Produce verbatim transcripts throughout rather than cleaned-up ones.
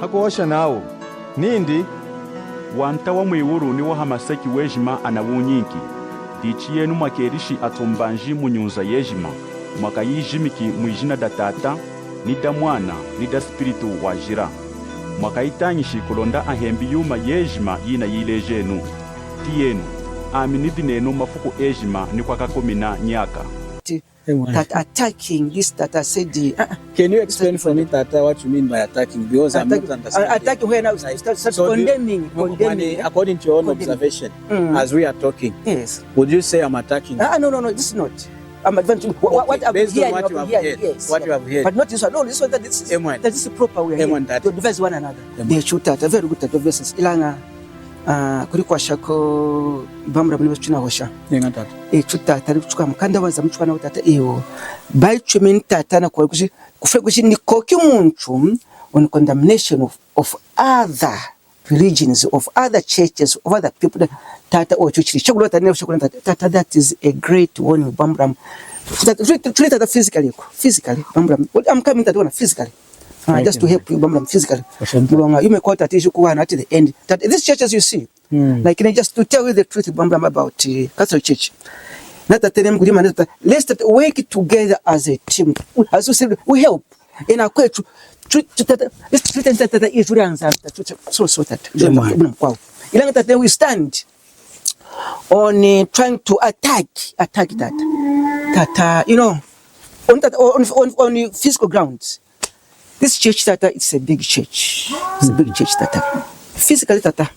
Hakuhosha nawu nindi, Wanta wa mwiwulu ni wa hamaseki wejima anawunyinki. Dichi yenu mwakelishi atumbanji mu nyunza yejima, mwakayijimiki mwijina da Tata, ni da Mwana, ni da Spiritu Wajila. Mwakayitañishi kulonda ahembi yuma yejima yinayilejenu. Tiyenu, ami nidi nenu mafuku ejima ni kwakakumina nyaka. That attacking this, that I said, uh, can you explain for me, Tata, what you mean by attacking? Because I'm not understanding. Attacking where now? Start, start so condemning, condemning. According to your own observation, as we are talking, yes, would you say I'm attacking? Ah, no, no, no, this is not. I'm advancing. What, what, based on what you have heard, yes, what you have heard, but not this one. No, this one, that this is, that this is proper. We are here to advise one another. They shoot at a very good advices. Ilaña Ah, kudi kwashako bamura muni bachuna hosha. Nenga tata. E, chu tata, ni kuchuka mukanda wanza muchuka na tata, ewo. By chumini tata na kwa kuji, kufre kuji ni koki muntu on condemnation of, of other religions, of other churches, of other people. Tata, o chuchiri. Chakulo tata, ne tata, tata, that is a great warning, bamura. Tata, tata physically, physically, bamura. I'm coming tata, physically. Uh, just to help you, bamura, physically. Muloña, you may quote that issue kuwana at the end. That these churches you see, like, you know, just to tell you the truth, bamura, about uh, Catholic Church. Not that them good man, let's work together as a team. As you said, we help. In our way to, to, to, to, so, so that. Ilaña that we stand on uh, trying to attack, attack that. That, uh, you know, on that, on, on, on physical grounds. This church, tata, it's a big church. It's a big church, tata. Physically, tata,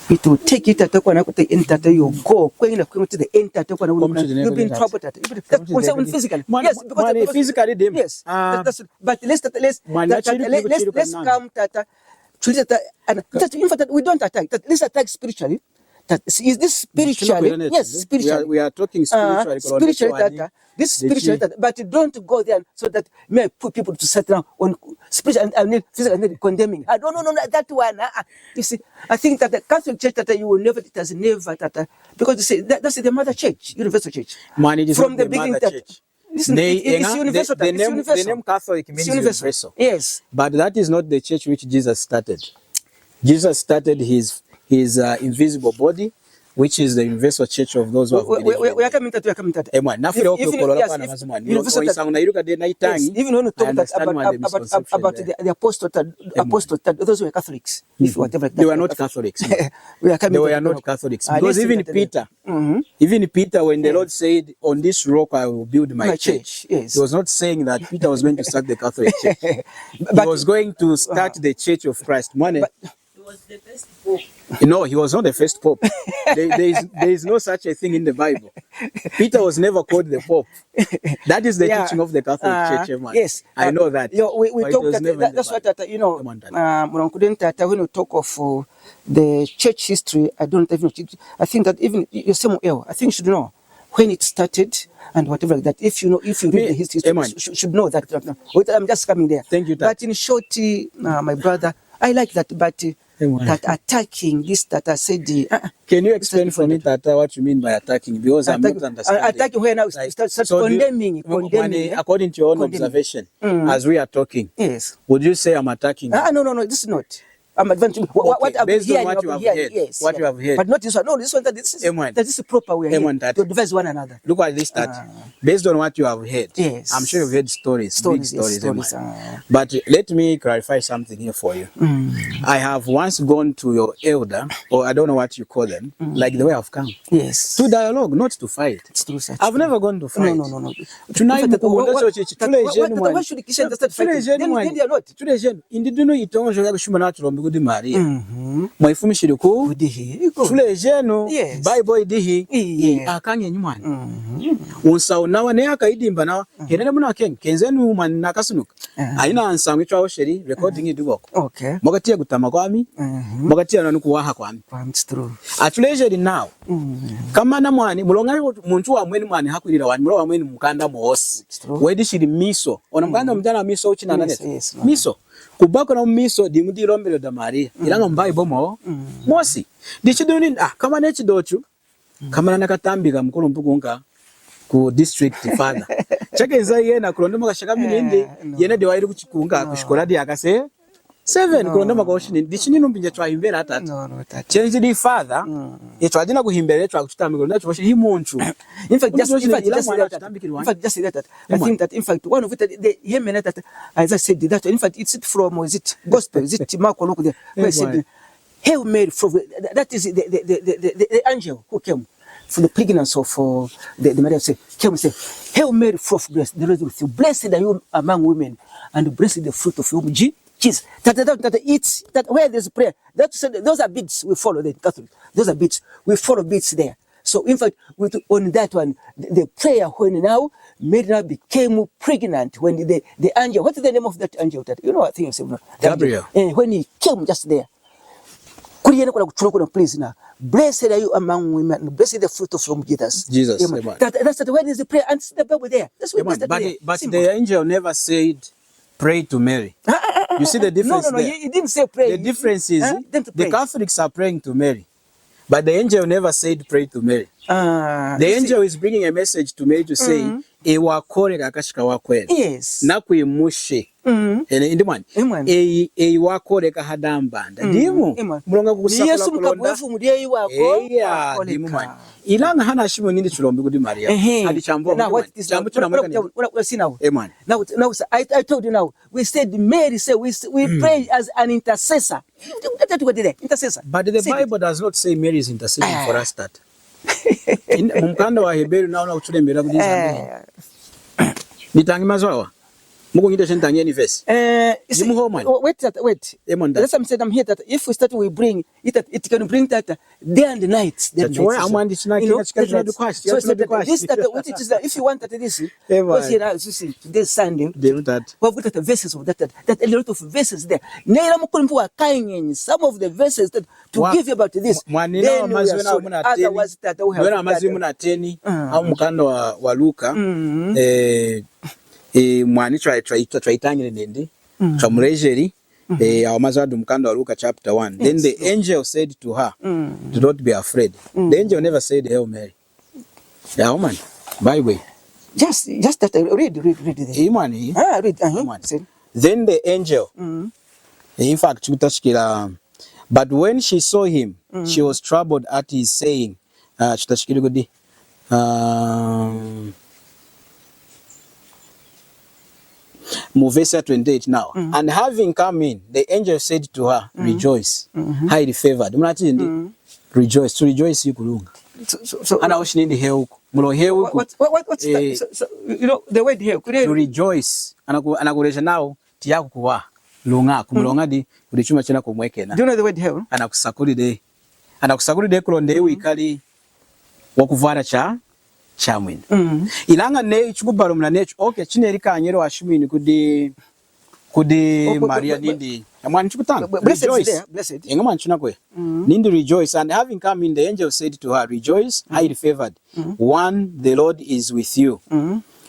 it will take you, tata, kwana kuti end, tata, you go, kwenda, kwenda to the end, tata, kwana you'll be in trouble, tata. Physically, yes, because physically, yes. But let's, tata, let's, let's come, tata. Tata, in fact, we don't attack. Let's attack spiritually. That is this spiritually? Yes, spiritually. We are, we are talking spiritually. Spiritually, tata. This is spiritually, tata. But don't go there so that may put people to sit down on spiritual and, and physical and condemning. I don't know, no, no, that one. Uh, uh. You see, I think that the Catholic Church, tata, you will never, it has never, tata, because you see, that, that's the mother church, universal church. From the beginning, tata. Listen, it, it is universal. The name Catholic means universal. Yes. But that is not the church which Jesus started. Jesus started his, his uh, invisible body, which is the universal church of those who have believed. We are coming to, we are coming to. Emwa, nafile okukolola kwa namazimwa. Universal. Even when you talk about, about the apostle, apostle, those were Catholics. If whatever. They were not Catholics. They were not Catholics. Because even Peter, Even Peter, when the Lord said, "On this rock I will build my church," he was not saying that Peter was going to start the Catholic Church. He was going to start the Church of Christ. Mwane. He was the first pope. No, he was not the first pope. There, there is, there is no such a thing in the Bible. Peter was never called the pope. That is the teaching of the Catholic Church, man. Yes. I know that. We talk that, that's what, you know, when you talk of the church history, I don't even, I think that even Samuel, I think you should know when it started and whatever like that. If you know, if you read the history, you should know that. I'm just coming there. Thank you, Tata. But in short, uh, my brother, I like that, but uh, that attacking this, that I said, uh, can you explain for me, Tata, what you mean by attacking? Because I'm not understanding. Attacking where now? Start condemning, condemning. According to your own observation, as we are talking, yes, would you say I'm attacking? Ah, no, no, no, this is not. I'm advancing. What, what I've been hearing, what you have heard, yes, what you have heard. But not this one. No, this one, that this is, that this is proper. We are here to advise one another. Look at this, that based on what you have heard, yes, I'm sure you've heard stories, big stories. But let me clarify something here for you. I have once gone to your elder, or I don't know what you call them, like the way I've come. Yes. To dialogue, not to fight. It's true, sir. I've never gone to fight. No, no, no, no. Tulejenu mwani. Tulejenu. Indi dinu itoñojoka yakushimuna tulombi kudi Maria. Mwayifumishili ku? Tulejenu. Bible idihi? Akañenyi mwani. Wunsahu nawa neyi akayidimba nawa. Henene munakeñi, kenzenu mwani nakasunuka. Ayina nsañu yitwahosheli, recording yidi hoku. Mwakatiya kutama kwami. Mwakatiya nanu kuwaha kwami. Atulejeli nawu. Komana mwani, muloña muntu wamweni mwani hakwilila wanyi, muloña wamweni mukanda mwosi. Wedishili miso. Ona mukanda mujana miso uchinana netu. Miso. Kubakula miso dimu dilombelo da Maria. Ilaña mu Bible mo. Mwosi. Dichi dinu nindi, ah, komana echidochu. Komana nakatambika mukulumpi kunka ku district father. Chakenza yena kulonda mwakashakami nindi, yena diyi wayili kuchikunka, kushikola diyakase. Seven, no, kulonda mwakoshi nindi. Dichi nindi mpinji twahimbela tata. No, no, tata. Chenji di father, mm, etu adina kuhimbela etu akututambi kulonda etu koshi hi muntu. In fact, just, in fact, just that, in fact, just that. I think that, in fact, one of it, the, the, him and that, as I said, that, in fact, it's it from, is it gospel, is it Mark, Luke, the, where he said, Hail Mary, full of, that is the, the, the, the, the, the angel who came for the pregnancy of uh, the, the Mary say, came and say, Hail Mary, full of grace, the Lord is with you. Blessed are you among women, and blessed the fruit of your womb, Je- Jesus. That, that, that, it's that where there's prayer. That's those are beads we follow the Catholic. Those are beads. We follow beads there. So in fact, with, on that one, the, the prayer when now Mary now became pregnant when the, the angel, what is the name of that angel that you know? I think you said no. Gabriel. Eh, when he came just there, kuli yena kuna kuchula kuna, please na. Blessed are you among women, blessed the fruit of your womb, Jesus. Jesus, amen. That, that's the, when is the prayer? And see the Bible there. That's what, amen, that's the prayer. But the angel never said, "Pray to Mary." You see the difference there? No, no, no, he, he didn't say pray. The difference is the Catholics are praying to Mary, but the angel never said, "Pray to Mary." The angel is bringing a message to Mary to say, "Eyi wakooleka akashika wakwenu. Yes. Nakwimushi." Ene, indi mwani. Eyi, eyi wakooleka hadambanda. Dimu. Mulonga kukusakula kulonda. Yesu mukabuefu mudi eyi wako. Eya, dimu mwani. Ilaña hanashimuni nindi chilombi kudi Maria. Hadi chambu. Now, what is chambu now? Now, now, now, I, I told you now. We said Mary say we, we pray as an intercessor. Intercessor. But the Bible does not say Mary is interceding for us, tata. Mumukanda wa Heberu nawu nakutulembela kudi Zambi. Nitañi mazu awa. Mukuñita chintañi any verse. Eh, you see, wait, wait. That's what I'm saying. I'm here that if we start, we bring it, that it can bring that day and night. That's why I'm on this night. You know, this that, what it is that if you want that this, because here now, you see, today's Sunday. We've got the verses of that, that, that a lot of verses there. Nela mukulu mpu wa kaingenyi, some of the verses that to give you about this. Then we are sorry. Otherwise, that we have amazwi muna teni, amu mukanda wa, wa Luka. Eh, eh, mwani twa, twa, twa, twaitañili nindi. Twamulejeli. Eh, awa mazu adi mukanda wa Luka chapter one. Then the angel said to her, "Do not be afraid." The angel never said, "Hail Mary." Yeah, woman. Bible. Just, just that, uh, read, read, read there. Imani. Ah, read. Uh-huh. Imani. Then the angel, in fact, chikutachikila, but when she saw him, she was troubled at his saying. Uh, chikutachikila kudi. Um, mu verse ya twenty-eight now. And having come in, the angel said to her, "Rejoice, highly favored." Munati ndi? Rejoice. To rejoice ikulunga. So, so, so, ana oshi nindi heuku. Mulo heuku. What, what, what, what's that? So, so, you know, the word heuku. To rejoice. Anaku-, anakuleja nawu, tiyaku kuwa. Lunga, kumuloña di, kudi chuma chinakumwekena. Do you know the word heuku? Anakusakulili. Anakusakulili kulonda wikali wakuvwala cha, chamwina. Ilaña neyi chikubalumuna nechu, okay, chineli kañelu washimwini kudi, kudi Maria nindi. Mwani chikutaña. Rejoice. Inga mwani chinakuya. Nindi rejoice. And having come in, the angel said to her, "Rejoice, highly favored. One, the Lord is with you.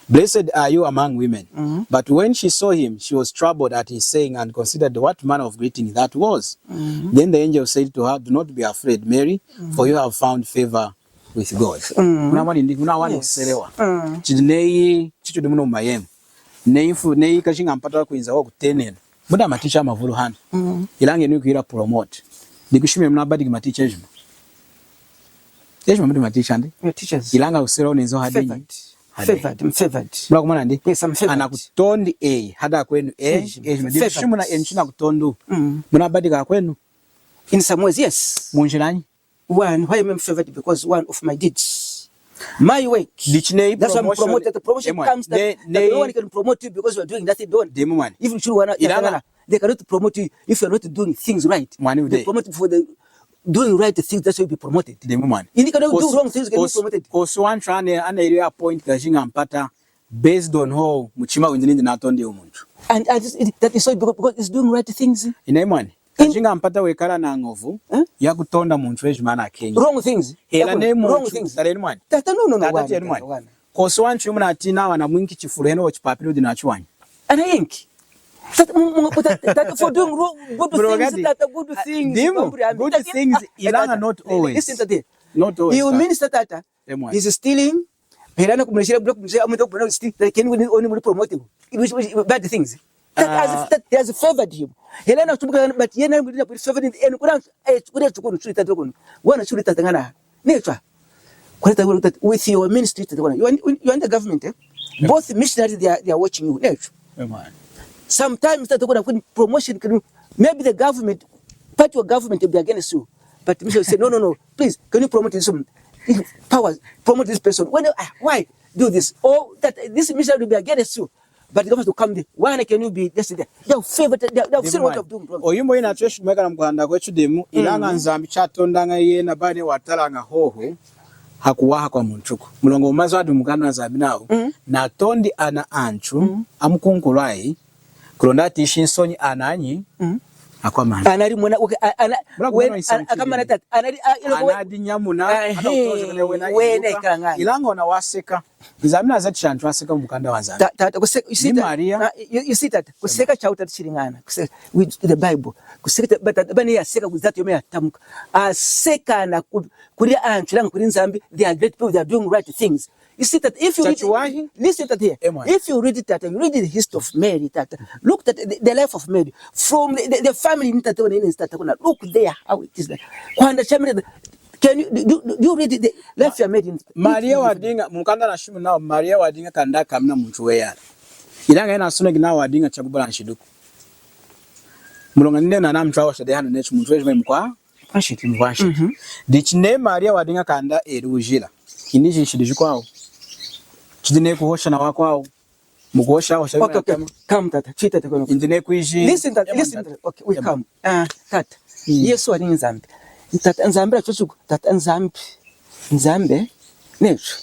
Blessed are you among women." But when she saw him, she was troubled at his saying and considered what manner of greeting that was. Then the angel said to her, "Do not be afraid, Mary, for you have found favor with God." Munamoni ndi, munamoni kuselewa. Chidi neyi, chichudi munu mayemu. Neyi fu, neyi Kajinga Mpata wakwinza wakutenena. Mudi amaticha amavulu hanu. Ilaña enu kwila promote. Dikushimena munabadiki maticha ejima. Ejima mudi maticha ndi. Your teachers. Ilaña uselewa nenzo hadinyi. Favored. Hade. Favored. I'm favored. Mulakumona ndi? Yes, I'm favored. Anakutondi eyi, hada kwenu eyi, ejima. Ejima. Dikushimuna enu chinakutondu. Munabadika kwenu. In some ways, yes. Munjilanyi? One, why am I favored? Because one of my deeds. My work. That's why I'm promoted. The promotion comes that, that no one can promote you because you are doing nothing. Don't. Even if you wanna, they cannot promote you if you are not doing things right. They promote for the doing right things, that's why you be promoted. Indi kana do wrong things, can be promoted. Kosi wantu ane, ane ili appoint Kajinga Mpata based on how muchima windi nindi natonde muntu. And, and it, that is so because, because he's doing right things. Ine mwani. Kajinga Mpata wekala nañovu yakutonda muntu wejima anakeñi. Wrong things. Hela ne muntu. Taleni mwani. Tata, no, no, no. Tata, taleni mwani. Kosi wantu munatiyi nawu anamwinki chifulu henohu chipapila wudi nachu wanyi. Anayinki. Tata, mu-, mu-, tata, tata, for doing wrong, good things, tata, good things. Dimu, good things, ilaña not always. Listen to this. Not always. You minister, tata. He's stealing. Hela nakumulejela, block, kumulejela, amwita kubona, steal, like, can we only promote him? Which, which, bad things. That as if that he has favored him. Hela na kutubuka, but yena ngudi na kuli favored, and kuna, eh, kuli tukunu, suli tata kunu. Wana suli tata ngana. Necho. Kwani tata, with your ministry, tata kunu. You are, you are in the government, eh? Both missionaries, they are, they are watching you. Necho. Sometimes tata kunu, kuni promotion, kuni, maybe the government, part of government will be against you. But missionary say, "No, no, no. Please, can you promote this, um, power, promote this person?" When, ah, why do this? Oh, that this missionary will be against you. But you have to come there. Why can you be just there? They have favored, they have, they have seen what you have done wrong. Oyu mweyi natweshi kumwekana mukuhanda kwetu dimu, ilaña Nzambi chatondaña yena bane watalaña hohu hakuwaha kwa muntuku. Muloña mazu adi mumukanda waNzambi nawu, natondi ana antu amukunkulwayi, kulonda atishi nsonyi ana anyi, akwamana. Ana ali mwana, okay, a-, ana, akamana tata, ana ali, a, iloko ana adi nyamuna, ana utozo kune wena, wena iluka. Ilaña ona waseka. Nzambi nazatisha antu aseka mumukanda waNzambi. Ta-, tata, kuseka, you see, Maria. You, you see, tata, kuseka chawu tata chiliñana. Kuseka, with the Bible. Kuseka, but, but, bani yaseka kuzati yome yatamuka. Aseka na ku-, kuli antu, ilaña kuli Nzambi, they are great people, they are doing right things. You see that if you read, listen to that here. If you read it, that you read the history of Mary, that look at the, the life of Mary from the, the, the family, that when in that when that kuna, look there how it is. Like, kwanda chamele, can you do, do, do you read the life of Mary? Maria wadiña mukanda na shimu nawu Maria wadiña kanda kamina muntu weyala. Ilaña yena asoneki nawu wadiña chakubula nshidiku. Muloña nine na namu chwawa shade hana nechi muntu wejima mukwa Mukwanshidi. Mukwanshidi. Dichi neyi Maria wadiña kanda eli wujila, indi jinshidi jikwawu. Chidi neyi kuhosha nawakwawu. Mukuhosha, hosha. Okay, okay. Come, tata. Chita, tata, kono. Indi neyi kwiji. Listen, tata. Listen, tata. Okay, we come. Ah, tata. Yesu wadi Nzambi. Tata Nzambi la chochuku. Tata Nzambi. Nzambi. Necho.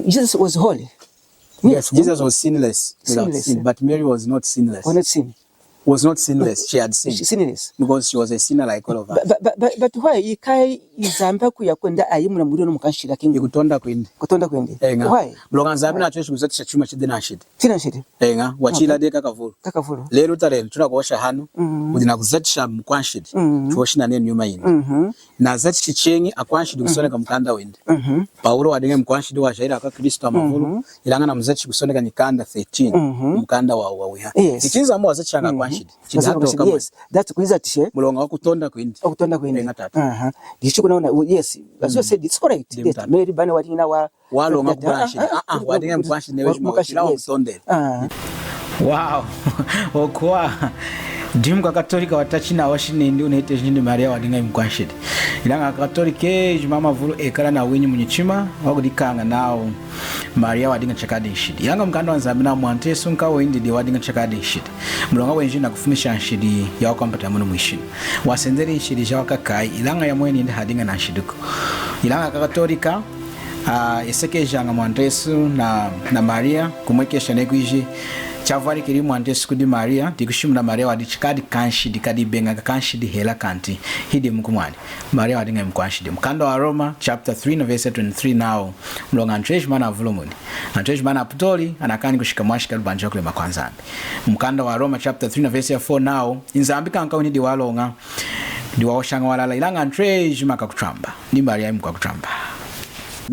Jesus was holy. Yes, Jesus was sinless, without sin, but Mary was not sinless. Was not sin. Was not sinless. She had sinned. Sinless. Because she was a sinner like all of us. But, but, but, but, but why? Ikai Nzambi kuya kwenda ayimuna mulilo no mukwanshidi kingi. Ikutonda kwindi. Kutonda kwindi. Eña. Why? Muloña Nzambi natweshi kuzatisha chuma chidi nanshidi. Chidi nanshidi. Eña. Wachila dehi kakavulu. Kakavulu. Lelu talelu, tunakuhosha hanu. Wudi nakuzatisha mukwanshidi. Tuhoshi nenu nyuma yindi. Nazatishi cheñi akwanshidi kusoneka mukanda windi. Paulo wadiña mukwanshidi wajahili akwaKristu amavulu, ilaña namuzatishi kusoneka nyikanda thirteen, mukanda wa, wa wiha. Yes. Ichi Nzambi wazatishaña akwanshidi. Chidi hatoka mwani. Yes. That's kuizatisha. Muloña wakutonda kwindi. Wakutonda kwindi. Eña, tata. Dichi kuna una, yes. As you said, it's correct. Mary bane wadiña wa Waloña mukwanshidi. Ah, ah, wadiña mukwanshidi neyi wejima wachila wamutondeli. Wow. Okwa. Dimu aKatolika watachi nawu chinindi wuneteji nindi Maria wadiña mukwanshidi. Ilaña aKatolika ejima amavulu ekala nawinyi munyichima, wakudikaña nawu Maria wadiña chakadi nshidi. Ilaña mukanda waNzambi nawu Mwanta Yesu nkawindi diyi wadiña chakadi nshidi. Muloña wenjili nakufumisha nshidi yawakwampata munu mwishina. Wasendeli nshidi jawakakayi, ilaña yomweni indi hadiña nanshidiku. Ilaña aKatolika, ah, esekejaña Mwanta Yesu na, na Maria, kumwekesha neyi kwiji chavwalikili Mwanta Yesu kudi Maria, dikushimuna Maria wadi chikadi kanshidi, kadi beña kanshidi hela kanti, hidimuku mwani. Maria wadiña mukwanshidi. Mukanda waRoma, chapter three na verse twenty-three nawu, muloña antu ejima anavulumuni, antu ejima anaputoli, anakaani kushika mwashika lubanji lwakulema kwaNzambi. Mukanda waRoma, chapter three na verse ya four nawu, Nzambi kankawindi diyi waloña, diyi wahoshaña walala, ilaña antu ejima akakutwamba. Ni Maria mukwakuchamba.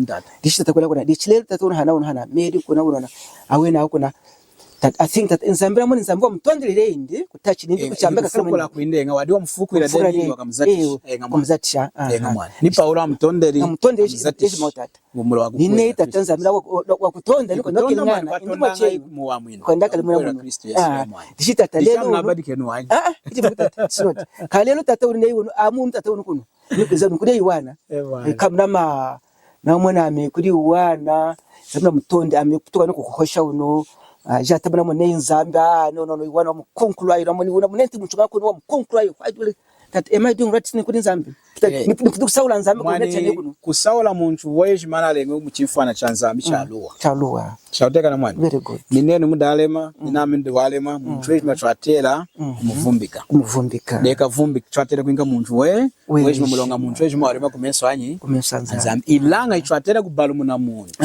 Tata. Dichi tata kwila kuna, dichi lelu tata una hana, una hana, Mary kuna, una hana, awena kuna. Tata, I think that Nzambi lamoni Nzambi wamutondelele indi, kutachi nindi kuchamba kakala mwenyi. Kwindi, eña, wadi wamufukwila, then wakamuzatisha. Eña, mwana. Eña, mwana. Ni Paulo amutondeli. Amutondeli, amuzatisha. Tata. Nine tata Nzambi la wa-, wa-, wakutonda, niko noke ngana, indi mwachenu. Kwenda kali mwana munu. Dichi tata lelu. Ah, ah, iti tata, it's not. Kalelu tata uli neyi unu, amu unu tata unu kunu. Nikuza nukuli iwana. Kamnama, na mwana ami kuli iwana. Zamna mutonde ami kutuka nukukuhosha unu. Ah, jata mwana mwana Nzambi, ah, no, no, no, iwana wamukunkulwayi, na mwana iwana munenti muchunga kunu wamukunkulwayi. Why do you, that, am I doing right thing kuli Nzambi? Nikusaula Nzambi kunu. Kusaula muntu wejima analeñi muchimfwana chaNzambi chaluwa. Chaluwa. Chakutiyakana mwani. Very good. Ninenu mudi alema, ninami ndi walema, muntu wejima twatela kumuvumbika. Kumuvumbika. Deka vumbika, twatela kwinka muntu we, wejima muloña muntu wejima walema kumesu anyi? Kumesu aNzambi. Ilaña hitwatela kubalumuna muntu.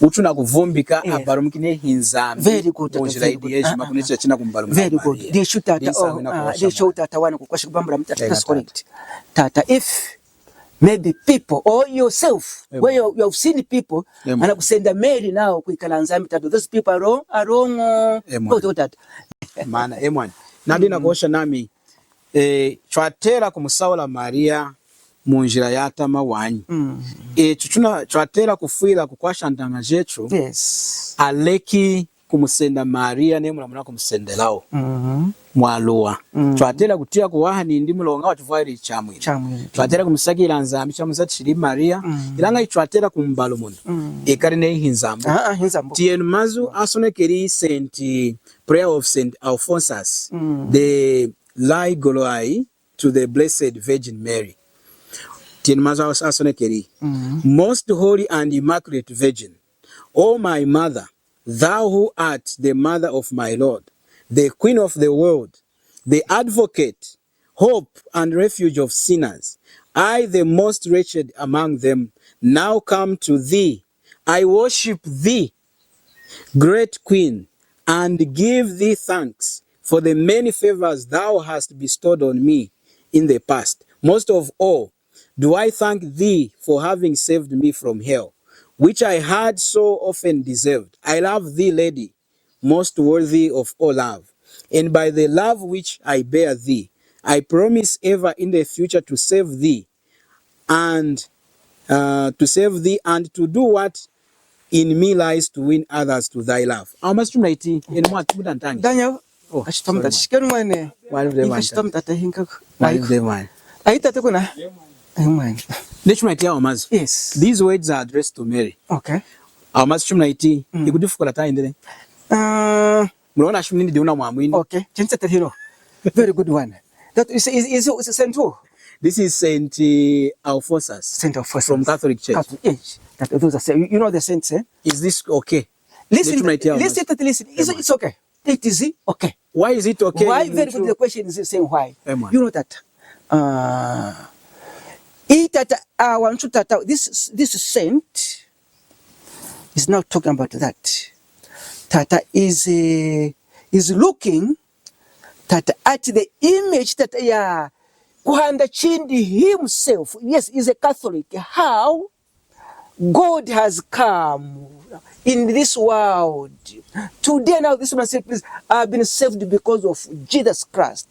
Utu nakuvumbika, abalumuki neyi hiNzambi. Very good, tata, munjila yidi yejima, kuneti chachina kumbalumuna. Very good. Dishu tata, oh, dishu tata wana kukwasha kubambula mutata. That's correct. Tata, if maybe people or yourself, where you, you have seen people, anakusenda Mary now kwikala Nzambi, tata, those people are wrong, are wrong. Go to that. Mana, emwani. Nadi nakuhosha nami, eh, twatela kumusawula Maria munjila yatama wanyi. Eh, tutuna, twatela kufwila kukwasha antaña jetu. Yes. Aleki kumusenda Maria, neyi mulamona kumusendelawu mwaluwa. Twatela kutiya kuwaha nindi muloña watuvwahili Chamwinu. Twatela kumusakilila Nzambi chamuzatishili Maria. Ilaña hitwatela kumubalumuna ekali neyi hiNzambi. Ah, ah, hiNzambi. Tiyenu mazu asonekeli Saint, prayer of Saint Alphonsus. The Laigolai to the Blessed Virgin Mary. Tiyenu mazu as-, asonekeli. Most Holy and Immaculate Virgin, O my Mother, thou who art the mother of my Lord, the Queen of the world, the advocate, hope and refuge of sinners, I, the most wretched among them, now come to thee. I worship thee, great Queen, and give thee thanks for the many favors thou hast bestowed on me in the past. Most of all, do I thank thee for having saved me from hell, which I had so often deserved. I love thee, Lady, most worthy of all love, and by the love which I bear thee, I promise ever in the future to serve thee and, uh, to serve thee and to do what in me lies to win others to thy love. Awa mazu chumi na itiyi, enu mwani, mutantañi. Daniel, oh, sorry, mwani. Mwani, mwani. Mwani, mwani. Ayi, tata kuna. Ayi, mwani. Neyi chumi na itiyi awa mazu. Yes. These words are addressed to Mary. Okay. Awa mazu chumi na itiyi, ikudifukula tahindi nehi? Ah, Muloña nashimuni nindi wunamwamwini. Okay. Chenza tatino. Very good one. That is, is, is, is Saint who? This is Saint, uh, Alphonsus. Saint Alphonsus. From Catholic Church. Catholic, yes. That, those are, you, you know the saints, eh? Is this okay? Listen, listen, listen. It's, it's okay. It is okay. Why is it okay? Why? Very good. The question is saying why. You know that, uh, it that, uh, want to that, uh, this, this saint is now talking about that. Tata is, uh, is looking that at the image that, yeah, kuhanda chindi himself. Yes, is a Catholic. How God has come in this world. Today now, this woman said, "Please, I've been saved because of Jesus Christ."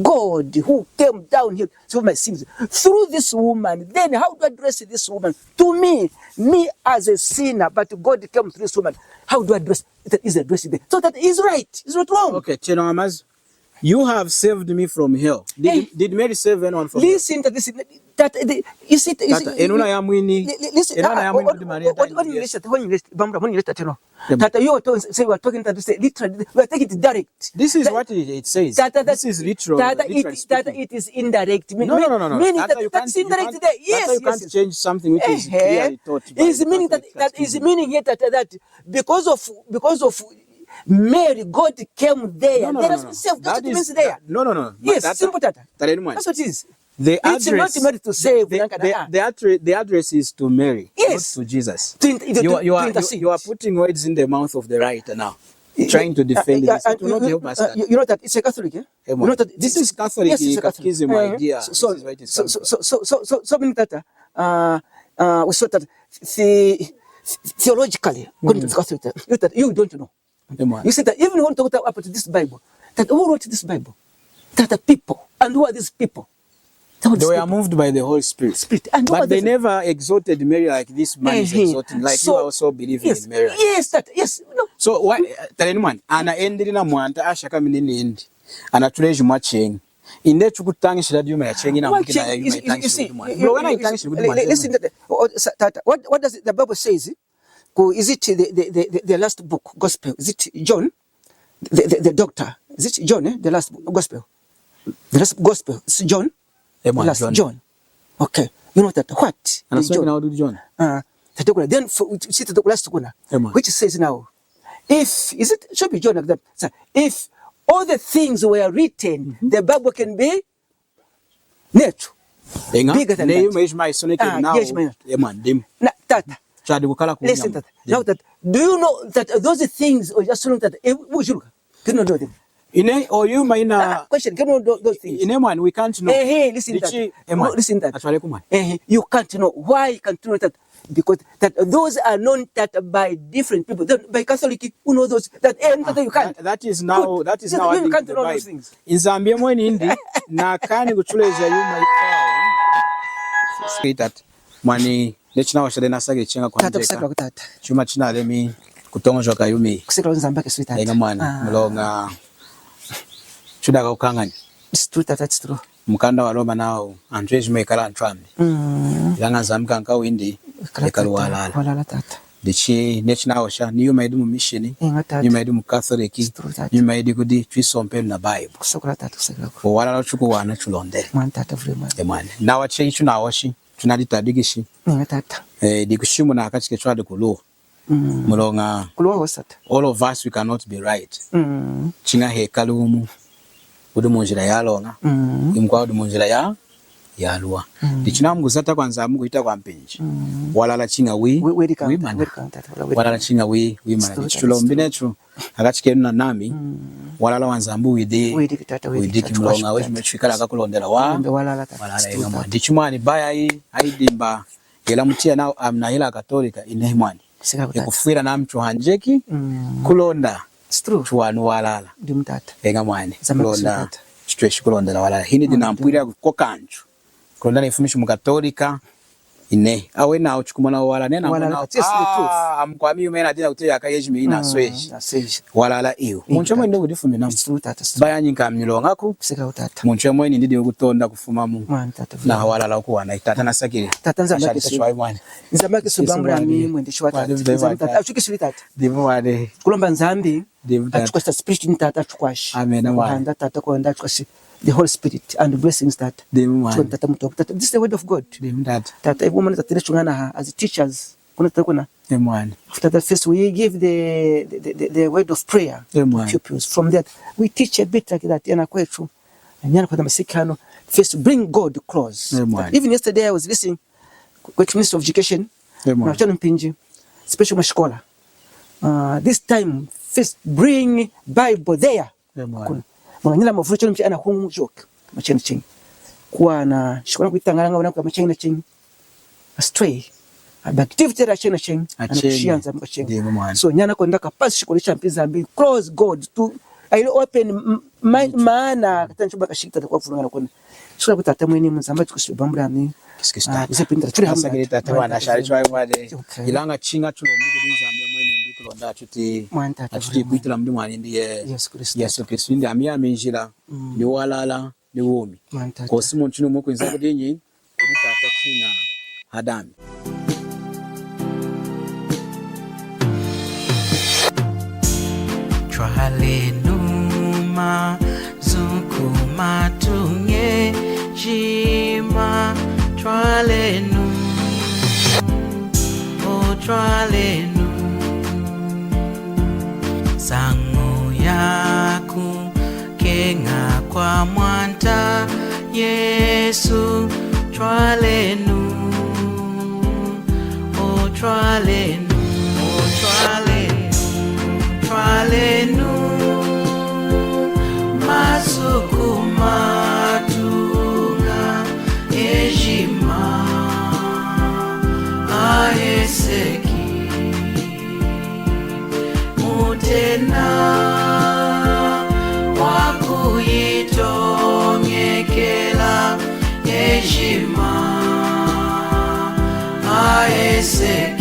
God who came down here to my sins through this woman. Then how to address this woman? To me, me as a sinner, but God came through this woman. How do I address? That is addressed there. So that is right. It's not wrong. Okay, Cheno Amazu, you have saved me from hell. Did, eh, did Mary save anyone from hell? Listen to this. That, the, you see, you see, Tata, enuna yamwini, li-, li-, listen, enuna ah, yamwini what, kuti Maria what, what, what you listen, what you listen, Bambura, what you listen, you know. Yeah, but Tata, you are talking, say we are talking that, say, literally, we are taking it direct. This is what it, it says. This is literal, Tata, literally speaking. Tata, it is indirect. No, no, no, no, no. Meaning that, that's indirect there. Yes, yes. Tata, you can't change something which is clearly taught by the Catholic Church. Is meaning here that, that because of, because of Mary, God came there. No, no, no, no. There is self-judgment there. No, no, no. Yes, simple, Tata. That's what it is. It's not meant to save, the address is to Mary, not to Jesus. Yes. You are, you are putting words in the mouth of the writer now, trying to defend this. It will not help us. You know that it's a Catholic, eh? You know that this is Catholic, yes, it's a Catholic. Catechism idea. So, so, so, so, so, so meaning that, uh, uh, we saw that the-, theologically, according to the Catholic, you that you don't know. You see that even when we talk about this Bible, that who wrote this Bible? That the people. And who are these people? They were moved by the Holy Spirit. Spirit. And who are these people? But they never exalted Mary like this man is exalting, like you are also believing in Mary. Yes, that, yes. No. So why, uh, talenu mwani, ana endeli na Mwanta ashakamini nindi, anatuleji mwa cheñi. Inde chukutañishila yuma ya cheñi na mukina ya yuma itañishila kuti mwani. Bro, wena itañishila kuti mwani. Listen, Tata, what, what does the Bible says? Ku, is it the, the, the, the, the last book, gospel? Is it John? The, the, the doctor. Is it John, eh? The last book, gospel. The last gospel. It's John. The last John. Okay. You know that. What? Anasema John. Then for, see the last kuna. Which says now, if, is it, should be John like that. So, if all the things were written, the Bible can be Netu. Bigger than that. Eña, neyi yuma yejima yisonekeli nawu. Yes, man. Emwani, dimu. Na, Tata. Chadi kukala ku nyama. Listen, Tata. Now that, do you know that those things, or just know that, eh, wujiluka? Do you not know them? Ine, oyuma ina. Ah, question, can you know those things? Ine mwani, we can't know. Eh, eh, listen that. Dichi, eh, mwani. Listen that. Atwaleku mwani. Eh, eh, you can't know. Why can't you know that? Because that those are known that by different people. That by Catholic, who know those? That, eh, that you can't. That, that is now, that is now adding to the Bible. Nzambi yomweni indi, nakani kutuleja yuma yikwawu. Sweetheart. Mwani, neyi chinahosha dehi nasakilili chiña kwanjeka. Tata, kusekelaku tata. Chuma chinalemi kutoñojoka yuma iyi. Kusekelaku Nzambi ke sweetheart. Eña mwani, muloña. Chudaka kukañanya. It's true, tata, it's true. Mukanda wa Roma nawu, antu ejima ekala antu ambi. Mm. Ilaña Nzambi kaha windi, ekala walala. Walala, tata. Dichi, neyi chinahosha, ni yuma yidi mu mission, eña tata, ni yuma yidi mu Catholic, it's true, tata, ni yuma yidi kudi, twisompelu na Bible. Kusekelaku tata, kusekelaku. Walala wuchukuwana chulondela. Mwani tata, vule mwani. E mwani. Nawa cheñi chunahoshi, chunaditadikishi. Eña tata. Eh, dikushimuna hakachi ketu adi kuluwa. Mm. Muloña. Kuluwa wosata. All of us, we cannot be right. Mm. Chiña hekalu wumu wudi munjila yaloña. Mm. Wumukwawu wudi munjila ya, yaluwa. Mm. Dichi nawa mukuzata kwa Nzambi kuhita kwa mpinji. Mm. Walala chiña wi, wi, widi kaha, wimana. Widi kaha, tata, widi kaha. Walala chiña wi, wimana. Dichi tulombi netu hakachi kenu nanami. Mm. Walala wa Nzambi widi, widi tata, widi tata, muloña wejima etu twikala kakulondela wa, walala tata, walala eña mwani. Dichi mwani, bayi ayi, ayidimba, hela mutiya nawu, ami nahela Katolika, inehi mwani. Kusekelaku tata. Ekufwila nami tuhanjeki, mm, kulonda. It's true. Tuwani walala. Dimu tata. Eña mwani. Kulonda. Tata. Tutweshi kulondela walala. Hinidi nampwila kukoka antu. Kulonda nifumishi mu Katolika. Ine. Awa nawu chikumona walala. Nena walala, mona, yes, the truth. Ah, amukwami yuma yina dina kuteya aka yejima yina, mm, asweji. Asweji. Walala iwu. Muntu yomweni wudi kufuma namu. It's true, tata, it's true. Bayi anyi nkamini loñaku. Kusekelaku tata. Muntu yomweni nidi kutonda kufumamu. Mwani tata. Na walala wukuwana. Tata nasakilili. Tata Nzambi ashayi ke sweetheart. Mwani. Nzambi ke sweetheart, bambula mwani. Mimi mwendi chiwa tata. Mwani, Nzambi tata. Mwani. Achuki sweetheart. Dimu mwani. Kulomba Nzambi. Dimu tata. Atukwashi, spirit ni tata atukwashi. Amen, mwani. Kuhanda tata, kuhanda atukwashi. The Holy Spirit and the blessings, tata. Dimu mwani. Chikoni tata mutoka. Tata, this is the word of God. Dimu tata. Tata, ibu mwana tata netu ngana ha, as teachers. Kuna tata kuna. Dimu mwani. After that first, we give the, the, the, the word of prayer to pupils. Dimu mwani. From that, we teach a bit like that. Yana kwetu. Anyana kwa damasiki hano. First, bring God close. Dimu mwani. Even yesterday, I was listening kwetu Ministry of Education. Dimu mwani. Na chanu mpinji. Special mashikola. Uh, this time, first, bring Bible there. Dimu mwani. Kuna. Mwana nyina mavulu chanu mchi ana hungu joke. Macheni chini. Kuwana shikola kuitangala nga wana kwa macheni chini. Astray. Aba activity la cheni chini. Ana kushiya Nzambi kwa cheni. Dimu mwani. So, nyana konda kapasi shikola cha mpi Nzambi. Close God to, I open m-, my, maana, katani chuba kashikita kwa fulungana kuna. Shikola ku tata mweni mu Nzambi tukushibambula ni. Yesu Kristu. Ah, tata. Kuzepindira, tuli hamwe. Asakilili tata, tata, wana, shali chwa mwade. Okay. Ilaña chiña tulombi kudi Nzambi yomweni ndi kulonda atuti, mwani tata, atuti kwitila mudi mwani ndi ye-, Yesu Kristu. Yesu Kristu ndi ami, ami njila, mm, ni walala, ni wumi. Mwani tata. Kosi muntu ni umwe kwinza kudi nyi, kudi tata chiña hadami. Twalenu mazu ku matuña ejima, twalenu, o twalenu, nsañu ya kukeña kwa Mwanta Yesu, twalenu, o twalenu, o twalenu, twalenu, mazu ku matuña ejima aheseki. Mutena wakuyitoñekela ejima aheseki.